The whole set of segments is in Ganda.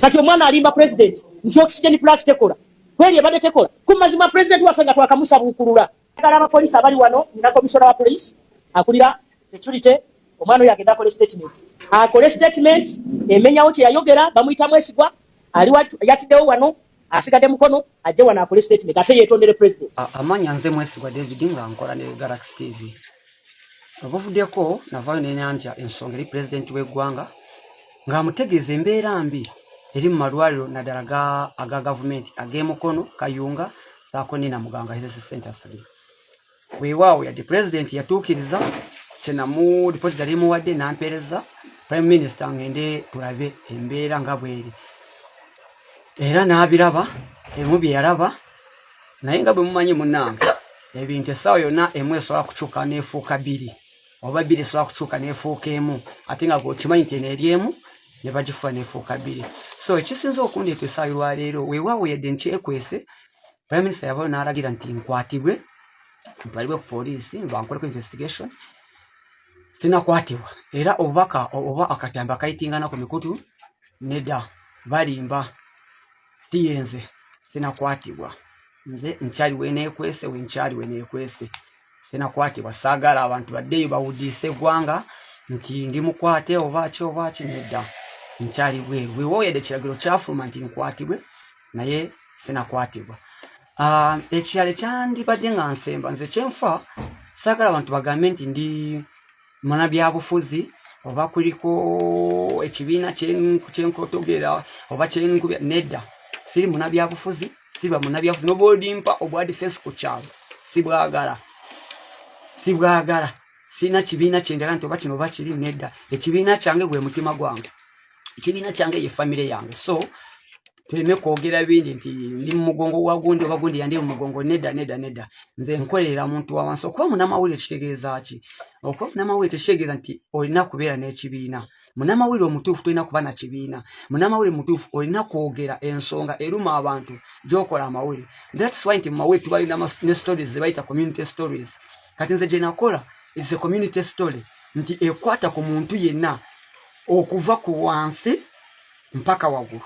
Kati omwana alimba president nti oxygen plant tekola, kweri ebadde tekola. Ku mazima, president waffe nga twakamusabuukulula. Agala abapoliisi abali wano, nina commissioner wa police akulira security, omwana oyo agenda akole statement, akole statement emenyawo kye yayogera. Bamuyita Mwesigwa, ali yatiddewo wano, asigadde Mukono, ajje wano akole statement ate yeetondere president. Amanya nze Mwesigwa David, nga nkola ne Galaxy TV. Obuvuddeko navaayo nenyanja ensonga eri pulezidenti w'eggwanga ng'amutegeeza embeera mbi eri mu malwaliro, naddala aga gavumenti ag'eMukono, Kayunga saako ne Namuganga Health Center 3. Weewaawo yadde pulezidenti yatuukiriza kyenamu ripoti yali muwadde, nampeereza prime minister ngende tulabe embeera nga bweri, era n'abiraba ebimu bye yalaba. Naye nga bwe mumanyi munnange, ebintu essaawa yonna emu esobola kukyuka n'efuuka bbiri, oba bbiri esobola kukyuka n'efuuka emu, ate nga gweokimanyi nti eno eri emu ne bagifuba n'efuuka bbiri. So ekisinza okundeeta essaawa olwaleero, weewaawo yadde nkyekwese, prime minister yavayo n'alagira nti nkwatibwe, ntwalibwe ku poliisi bankoleko investigation. Sinakwatibwa, era obubaka oba akatambi akayitingana ku mikutu, nedda, balimba, siyenze, sinakwatibwa. Nze nkyali weneekwese, wenkyali weneekwese, sinakwatibwa. Saagala abantu baddeyo bawudiise eggwanga nti ndi mukwate oba ki oba ki. Nedda, nkyali bweru. Weewaawo yadde ekiragiro kyafuluma nti nkwatibwe, naye sinakwatibwa. Ekirala ekyandibadde nga nsemba, nze kyenfa saagala abantu bagambe nti ndi munabyabufuzi oba kuliko ekibiina kyenkotogera oba kyenkubya. Nedda, siri munabyabufuzi, siba munabyabufuzi. Noba olimpa obwa defense ku kyalo, sibwagala, sibwagala. Sirina kibiina kyenjagala nti oba kino oba kiri. Nedda, ekibiina kyange gwe mutima gwange, ekibiina kyange ye famire yange. So tuleme kwogera bingi nti ndi mu mugongo gwa gundi oba gundi yandi mu mugongo. Nedda, nedda, nedda. Nze nkolerera muntu wa wansi. Okuba munamawulire kitegeeza ki? Okuba munamawulire tekitegeeza nti olina kubeera n'ekibiina. Munamawulire omutuufu tolina kuba na kibiina. Munamawulire mutuufu olina kwogera ensonga eruma abantu gyokola amawulire. That's why nti mumawulire tubalina ne stories zebayita community stories. Kati nze gye nakola is a community story, nti ekwata ku muntu yenna okuva ku wansi mpaka waggulu,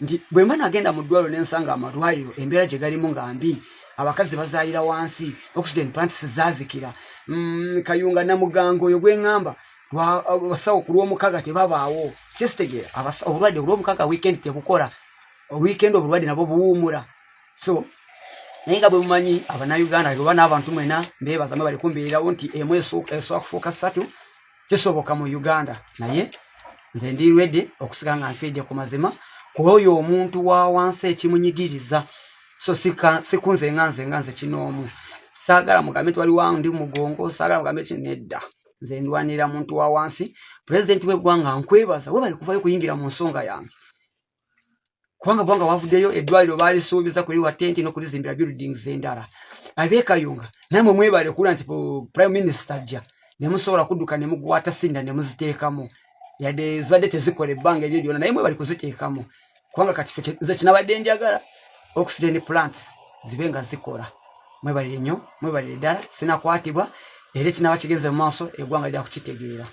nti bwe mba nagenda mu ddwaliro nensanga amalwaliro embeera gye galimu nga mbi, abakazi bazaalira wansi, oxygen plants zaazikira, Kayunga Namugango oyo gweŋŋamba, abasawo ku Lwomukaga tebabaawo. Kyesitegeera, obulwadde Olwomukaga weekend tebukola, weekend obulwadde nabwo buwuumula. So naye nga bwe mumanyi Abannayuganda oba n'abantu mwena, mbeebaza mwe bali kumbeererawo nti emu esobola kufuuka ssatu, kisoboka mu Uganda. Naye nze ndi ready okusigala nga nfiiridde ku mazima ku oyo omuntu wa wansi ekimunyigiriza. So sikunze nga nze kinoomu. Saagala mugambe nti waliwo ndi mugongo, saagala mugambe ki. Nedda, nze ndwanirira muntu wa wansi. Pulezidenti w'eggwanga, nkwebaza webali kuvayo kuyingira mu nsonga yange, kubanga bwanga wavuddeyo eddwaliro baalisuubiza kuliwa tenti n'okulizimbira buildings endala. Abeekayunga namwe mwebale kulwa nti prime minister ajja nemusobola kudduka nemugwata sinda nemuziteekamu, yadde zibadde tezikola ebbanga eryo lyonna, naye mwebali kuziteekamu, kubanga kati ffe nze kinabadde njagala oxygen plants zibe nga zikola. Mwebalire nnyo, mwebalire ddala. Sinakwatibwa, era ekinaba kigenze mu maaso eggwanga lya kukitegeera.